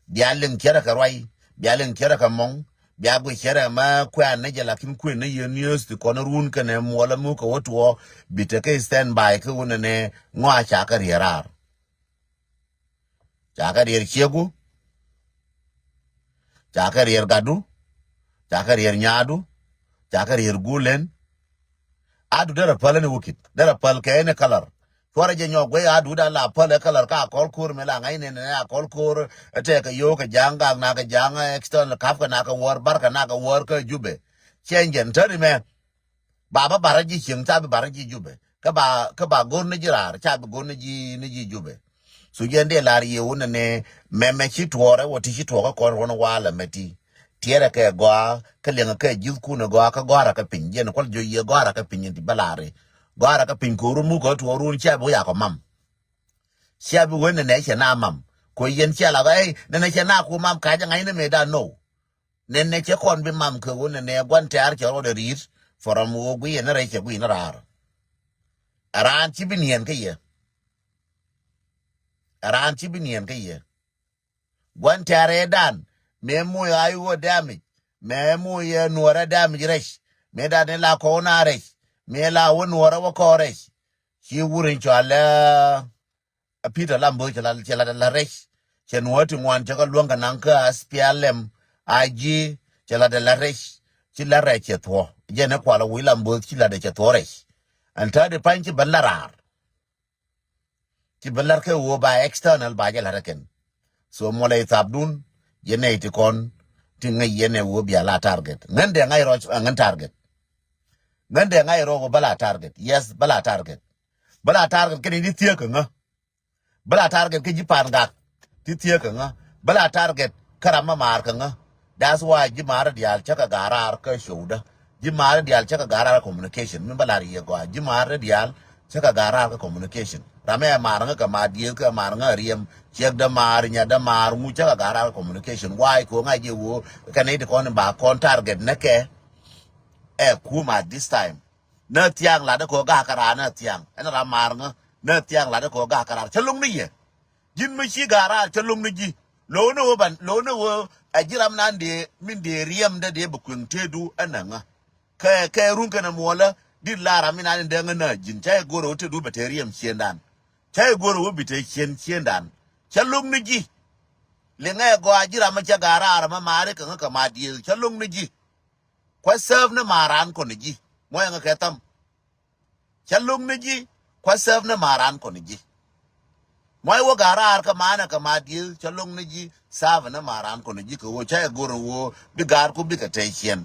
Bia liŋ cärɛ kɛ ruac, bia liŋ cärɛ kɛ mɔŋ, bia guic cärɛ ma kuɛn ni jɛ lakin kuën ni yɛ news ti kɔn run kɛnɛ muɔlä mi kɛ wä tuɔɔ bi tekɛ stand by kä wunɛ nɛ ŋɔa ca kɛ riɛr raar. Ca kɛ riɛr ciegu, ca kɛ riɛr gadu, ca kɛ riɛr nyadu, ca kɛ riɛr gulen. Adu derɛ päl ni wukit derɛ päl kɛ ni kalar. Cuarɛ jɛ nyɔk guey adu da la päl ɛ kalar ka kɔl ko̱r mi la ŋa̱c ni ni a kɔl ko̱r. Ɛ tɛk kɛ yo̱o̱k kɛ ja̱a̱ŋ gak na kɛ ja̱a̱ŋ external kap kɛ na kɛ wäär bar kɛ na kɛ wäär kä Jubɛ. Cɛn jɛn täni mɛ. Ba bä barä ji̱ cieŋ ca bi barä ji̱ Jubɛ kä ba kä ba go̱r ni ji̱ raar ca bi go̱r ni ji̱ ni ji̱ Jubɛ. Su jɛn dee lar yie wun ni mɛmɛ ci tuɔɔrɛ wä ti ci tuɔɔkä kɔn ruɔn walɛ mɛ ti. Tiɛrɛ kɛ gɔaa kä liɛŋɛ kɛ ji̱th kun gɔaa kä gɔaa rɛ kä piny jɛn kual jiö yie gɔaa rɛ kä piny ti bä lar ri. Gɔaa rɛ kä piny ko̱ru muk kɛ tuɔɔrun cia bi wä yakɔ mam. Cia bi wen ni nɛ cɛ na mam. Kuɛ yɛn cia la ɣɛy ni nɛ cɛ na ku mam ka̱c ŋa̱c ni mëë dan now. Nɛnɛ cɛ kɔn bi mam kɛ ɣöö nɛnɛ gua̱n tɛ̈r cɛ rɔɔdɛ ri̱i̱t. Fɔrɔm ɣöö guiyɛ ni rɛy cɛ guiy ni raar. Ɛ raan ci bi niɛn kä yɛ. Ɛ raan ci bi niɛn kä yɛ. Gua̱n tɛ̈r ɛ dan mëë moc ɣa̱c ɣöö dɛ̈mic mëë moc ɛ nuɔ̱ɔ̱rɛ dɛ̈mic rɛc. Mëë dan ni la kɔw na rɛc mëë la wä nuɔ̱ɔ̱rɛ wä kɔw rɛc. Ci wur in cɔal ɛ A Peter Lamboth cɛ la cɛ la la rɛc. Cɛ nuɔ̱ɔ̱ ti ŋuan cɛ kɛ luäŋ kɛ naŋ kä S P L M I G cɛ la de la rɛc. Ci la rɛc cɛ thuɔ̱ jɛn ɛ kual a wi̱i̱ Lamboth ci la de cɛ thuɔ̱ rɛc. Ɛn ta̱a̱ di pa̱ny ci ben la raar. Ci ben lar kɛ ɣöö ba external ba jɛ lar kɛn. So muɔlɛ i thapdun yɛn nɛy ti kɔn ti ŋäc yɛn ɛ ɣöö bia la target ŋän dee ŋa̱c rɔ ŋän target. Ŋän dee ŋa̱c rɔ ɣöö bä la target yes bä la target. Bä la target kɛn in ti thiek kɛ ŋä. Bä la target kä ji̱ pa̱a̱n gak ti thiek kɛ ŋä. Bä la target kä ram ma maar kɛ ŋä. That's why ji̱ maar diaal cä kɛ ga̱a̱r raar kä showdä. Ji̱ maar diaal cä kɛ ga̱a̱r raar communication mi bä lar yie gɔaa ji̱ maar diaal cä kɛ ga̱a̱r raar kä communication. Ram ɛ maar ŋä kɛ maar dieth kɛ maar ŋä riɛm ciɛk dä maar nya dä maar ŋu cä kɛ ga̱a̱r raar kä communication. Why ko ŋa̱c jɛ woo kɛ nɛy ti kɔn in ba kɔn target nä kɛ. Ɛ kum at this time. Nä thiaŋ latdä kɛ ɣöö ga̱a̱ kä raar nä thiaŋ ɛn ram maar ŋä. Nä thiaŋ latdä kɛ ɣöö ga̱a̱ kä raar cä lo̱ŋ ni yɛ. Ji̱n mi ci ga̱a̱ raar cä lo̱ŋ ni ji̱. Lo̱w ni ɣöö ban lo̱w ni ɣöö ɛ ji̱ ram nan dee min dee riɛmdä dee bi kueŋ tëëdu ɛn ɛ ŋä. Kɛ kɛ run kɛnɛ muɔlä dit la ram min nan in dee ŋä nä ji̱n ca yɛ go̱r ɣöö tëëdu bɛ te riɛm ciëndan. Ca yɛ go̱r ɣöö bi te ciën ciëndan. Cä lo̱ŋ ni ji̱. Liŋɛ gɔaa ji̱ ram mi cä ga̱a̱ raar mɛ maari kɛ ŋä kɛ ma dieth cä lo̱ŋ ni ji̱. Kua̱ sääp ni ma̱a̱ran kɔn ji̱ muɔ̱c ɛŋä kɛ tham. Cä lo̱ŋ ni ji̱ kua̱ sääp ni ma̱a̱ran kɔn ji̱. Muɔ̱c wä ga̱a̱ raar kä ma̱a̱nɛ kɛ ma̱a̱ dieth cä lo̱ŋ ni ji̱ sääp ni ma̱a̱ran kɔn ji̱ kɛ ɣöö cä yɛ go̱r ɣöö bi ga̱a̱r ku bikɛ tɛy ciɛn.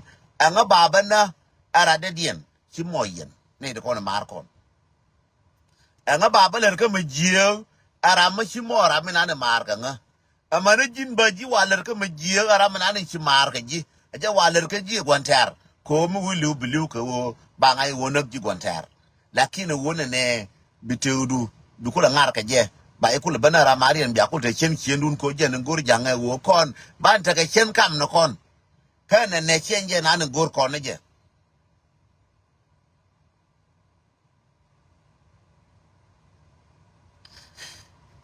Ɛŋä ba bä nä ɛ rat dee diɛn ci muɔ̱c yɛn ni ti kɔn ɛ ma̱a̱r kɔn. Ɛŋä ba bä lɛr kä mi jiääk ɛ ram mi ci mɔɔr ram mi nan ɛ ma̱a̱r kɛ ŋä. Ɛmɛnɛ ji̱n bä ji̱ wa lär kä mi jiääk ɛ ram mi nan in ci ma̱a̱r kɛ ji̱ ɛ jɛ wa lär kä ji̱ ɛ gua̱n tɛ̈r. Kɛ ɣöö mi wi̱i̱ li̱w bi li̱w kɛ ɣöö ba ŋa̱c ɣöö näk ji̱ gua̱n tɛ̈r. Lakin ɛ ɣöö nɛnɛ bi tëëkdu bi kulɛ ŋa̱r kɛ jɛ ba i̱ kulɛ ben ɛ ram a riɛn bia kul te cien ciendun kɛ ɣöö jɛn in go̱r ja̱ŋ ɛ ɣöö kɔn ban tekɛ cien kam ni kɔn. Kä nɛnɛ cien jɛ nan in go̱r kɔn ni jɛ.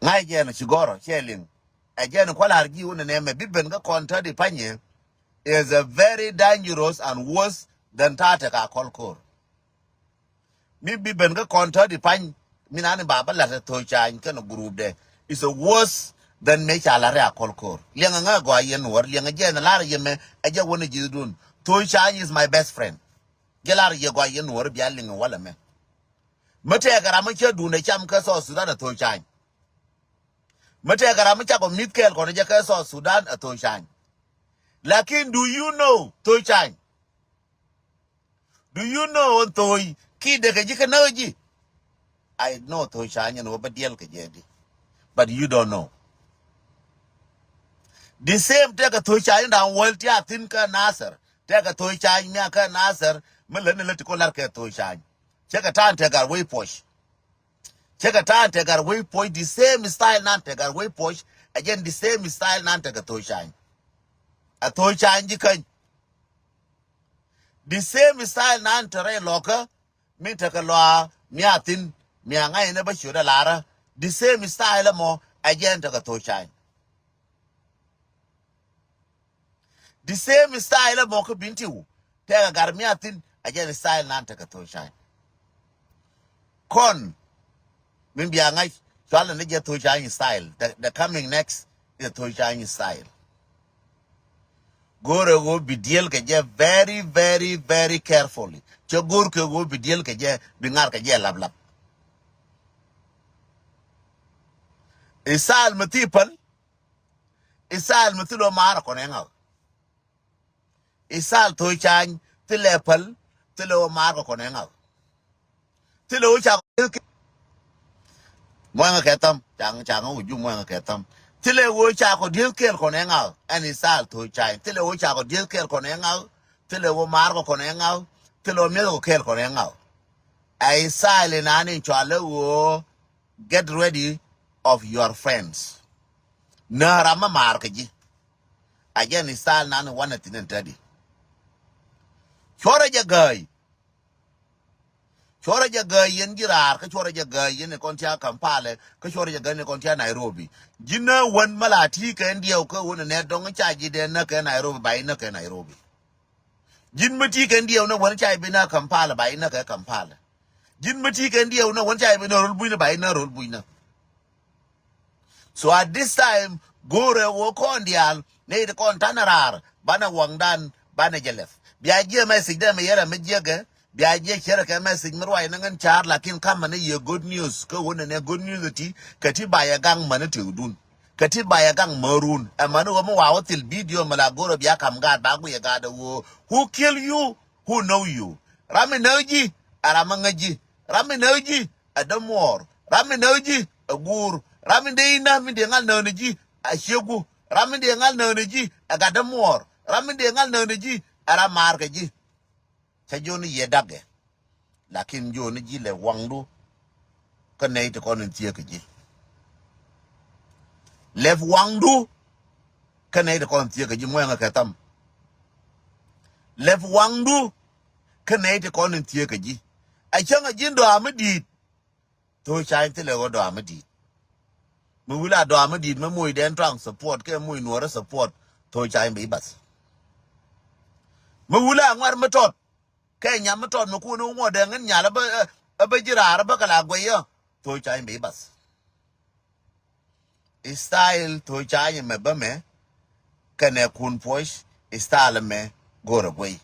Ŋa̱c jɛn ci gɔ̱rɔ cɛ liŋ. Ɛ jɛn kua̱ la̱r ji̱ wun nɛmɛ bi ben kä kɔn tädi pa̱nyɛ is a very dangerous and worse than ta̱a̱ tek a kɔl ko̱r. Mi bi ben kä kɔn tädi pany mi nani ba bä la̱t ɛ tho̱c ca̱ny kɛn group dɛ is a worse than mëë ca lar ɛ a kɔl ko̱r. Liɛŋɛ ŋä gɔaa yɛn Nuɔ̱ɔ̱r, liɛŋɛ jɛ ɛn lar yɛ mɛ, ɛ jɛ wänɛ ji̱thdun. Thööc Cany is my best friend. Jɛ lar yɛ gɔaa yɛn Nuɔ̱ɔ̱r bia liŋ walɛ mɛ. Mi tɛkɛ ram mi cä duundɛ cam kä South Sudan ɛ Thööc Cany. Mi tɛkɛ ram mi cakɔ mi̱th kɛɛl kɔn jɛ kä South Sudan ɛ Thööc Cany. Lakin do you know Thööc Cany? Do you know ɛn Thööc kiɛ dee kɛ ji̱ kä näk ji̱? I know Thööc Cany ɛn ɣöö bä diɛl kɛ jɛ di. But you don't know. The same tɛkɛ Thööc Cany da̱ŋ wäl ti a thi̱n kä Nasir. Tɛkɛ Thööc Cany mi a kä Nasir mi lät ni lät ti kɔ lar kɛ Thööc Cany. Cɛ kɛ ta̱a̱n tɛkɛ Gatwec Puɔ̱c. Cɛ kɛ ta̱a̱n tɛkɛ Gatwec Puɔ̱c, the same style nan tɛkɛ Gatwec Puɔ̱c. Ɛ jɛn the same style nan tɛkɛ Thööc Cany. Ɛ Thööc Cany ji̱ käny. The same style nan te rɛy lɔkä mi tekɛ lɔa mi a thi̱n mi a ŋa̱c ni bä ciötdä larä. The same style ɛmɔ ɛ jɛn tekɛ Thööc Cany. The same style ɛmɔ kä Bentiu tekɛ gat mi a thi̱n ɛ jɛn style nan tekɛ Thööc Cany. Kɔn min bia ŋa̱c cual ni jɛ Thööc Cany style. The, the coming next is Thööc Cany style. Go̱o̱rɛ ɣöö bi diel kɛ jɛ very, very, very carefully. Cɛ go̱o̱r kɛ ɣöö bi diel kɛ jɛ, bi ŋar kɛ jɛ lap lap. Style mi thi päl, style mi thilɛ ɣöö maar kɔn ɛ ŋa̱k. Style Thööc Cany thilɛ päl, thilɛ ɣöö maar kɛ kɔn ɛ ŋa̱k. Thilɛ ɣöö cakɔ dieth kɛl. Muɔ̱ŋɛ kɛ tham, caŋ, caŋ wä juŋ muɔ̱ŋɛ kɛ tham. Thilɛ ɣöö cakɔ dieth kɛl kɔn ɛ ŋa̱k, ɛn style Thööc Cany. Thilɛ ɣöö cakɔ dieth kɛl kɔn ɛ ŋa̱k, thilɛ ɣöö maar kɛ kɔn ɛ ŋa̱k, thilɛ ɣöö mi̱eth kɛ kɛl kɔn ɛ ŋa̱k. Ɛ style in an in cualɛ ɣöö get ready of your friends. Nä ram mi maar kɛ ji̱. A jɛn style nan wanɛ thi̱n in tädi. Cuɔrɛ jɛ gääy. Cuɔrɛ jɛ gääy yɛn ji̱ raar, kä cuɔrɛ jɛ gääy yɛn in kɔn tia Kampala, kä cuɔrɛ jɛ gääy yɛn in kɔn tia Nairobi. Ji̱n nä wän mi la ti̱i̱ kɛ in diɛw kä wän in nɛ dɔ̱ŋ ca ji̱ dee näk kɛ Nairobi ba in näk kɛ Nairobi. Ji̱n mi ti̱i̱ kɛ in diɛw nä wän ca ji̱ bi näk Kampala ba in näk kɛ Kampala. Ji̱n mi ti̱i̱ kɛ in diɛw nä wän ca ji̱ bi näk ro̱l bucnä ba in näk ro̱l bucnä. So at this time, go̱o̱rɛ ɣöö kɔn diaal nɛy ti kɔn ta̱nɛ raar banɛ waŋdan banɛ jɛ lɛp. Bia jiɛ message dee mi yɛrɛ mi jiɛkɛ, bia jiɛ cierɛ kɛ message mi ruac ni ŋän ca̱a̱r, lakin kamɛ ni yɛ good news kä ɣöö nɛnɛ good news ti kɛ ti ba yɛ gaŋ mäni tëkdun. Kɛ ti ba yɛ gaŋ märun. Ɛ mäni ɣöö mi wa wä thil video mi la go̱o̱rɛ bia kam gaat ba guiyɛ gaat ɛ ɣöö who kill you, who know you. Ram mi näk ji̱ ɛ ram mi ŋäc ji̱. Ram mi näk ji̱ ɛ dämuɔɔr. Ram mi näk ji̱ ɛ guur. Ram mi dee inä mi dee ŋal näk ni ji̱ ɛ ciegu. Ram mi dee ŋal näk ni ji̱ ɛ gat dämuɔɔr. Ram mi dee ŋal näk ni ji̱ ɛ ram maar kɛ ji̱. Cä jiɔni yɛ dakɛ. Lakin jiɔni ji̱ lɛ waŋdu kä nɛy ti kɔn in thieekä ji̱. Lɛp waŋdu kä nɛy ti kɔn in thieekä ji̱ muɛŋä kɛ tham. Lɛp waŋdu kä nɛy ti kɔn in thieekä ji̱. A cäŋ a ji̱n dɔa̱a̱ mi di̱i̱t. Thööc Cany thilɛ ɣöö dɔa̱a̱ mi di̱i̱t. Mi wi̱la dɔa̱a̱ mi di̱i̱t mi muc dɛn tuaŋ support kɛ muc nuɔ̱ɔ̱rä support. Thööc Cany bi bath. Mi wi̱la ŋuar mi tɔt kɛ nyam mi tɔt mi kun wä ŋuɔ̱t dee ŋän nyal ɛ bä, ɛ bä ji̱ raar ɛ bä kɛ la guɛy ɛ. Thööc Cany bi bath. Style Thööc Cany mɛ bä mɛ kɛnɛ kun puɔ̱c style mɛ go̱rɛ guey.